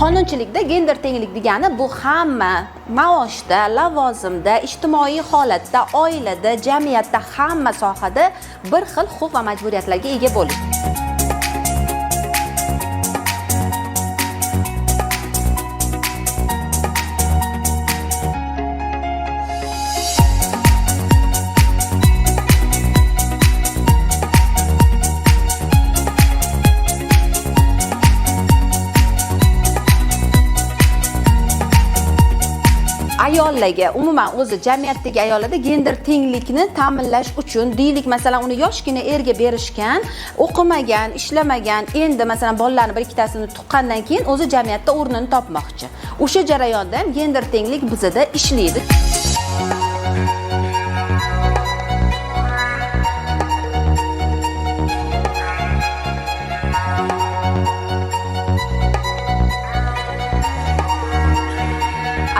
Qonunchilikda gender tenglik degani bu hamma maoshda, lavozimda, ijtimoiy holatda, oilada, jamiyatda hamma sohada bir xil huquq va majburiyatlarga ega bo'lish. Ayollarga, umuman o'zi jamiyatdagi ayollarda gender tenglikni ta'minlash uchun, deylik, masalan, uni yoshgina erga berishgan, o'qimagan, ishlamagan, endi masalan bolalarni bir ikkitasini tuqqandan keyin o'zi jamiyatda o'rnini topmoqchi. O'sha jarayonda ham gender tenglik bizada ishlaydi.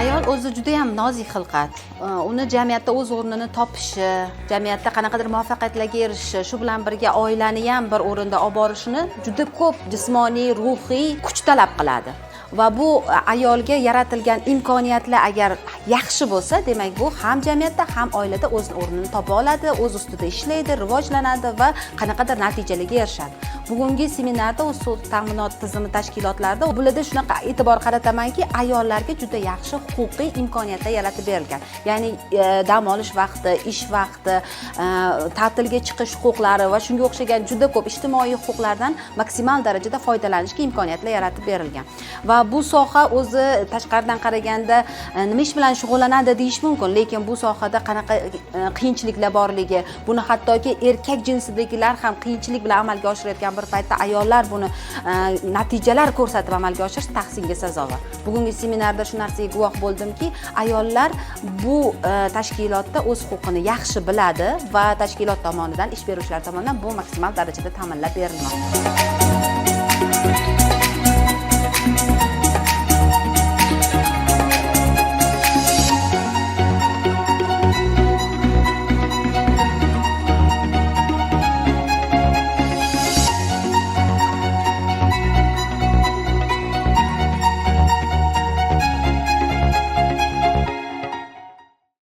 Ayol o'zi juda ham nozik xilqat. Uni jamiyatda o'z o'rnini topishi, jamiyatda qanaqadir muvaffaqiyatlarga erishishi, shu bilan birga oilani ham bir o'rinda olib borishini juda ko'p jismoniy, ruhiy kuch talab qiladi. Va bu ayolga yaratilgan imkoniyatlar agar yaxshi bo'lsa, demak, bu ham jamiyatda, ham oilada o'z o'rnini topa oladi, o'z ustida ishlaydi, rivojlanadi va qanaqadir natijalarga erishadi. Bugungi seminarda o'z suv ta'minot tizimi tashkilotlarida bularda shunaqa e'tibor qaratamanki, ayollarga juda yaxshi huquqiy imkoniyatlar yaratib berilgan. Ya'ni dam olish vaqti, ish vaqti, ta'tilga chiqish huquqlari va shunga o'xshagan juda ko'p ijtimoiy huquqlardan maksimal darajada foydalanishga imkoniyatlar yaratib berilgan. Va bu soha o'zi tashqaridan qaraganda nima ish bilan shug'ullanadi deyish mumkin, lekin bu sohada qanaqa qiyinchiliklar borligi, buni hattoki erkak jinsidagilar ham qiyinchilik bilan amalga oshirayotgan bir paytda ayollar buni natijalar ko'rsatib amalga oshirish tahsinga sazovor. Bugungi seminarda shu narsaga guvoh bo'ldimki, ayollar bu tashkilotda o'z huquqini yaxshi biladi va tashkilot tomonidan, ish beruvchilar tomonidan bu maksimal darajada ta'minlab berilmoqda.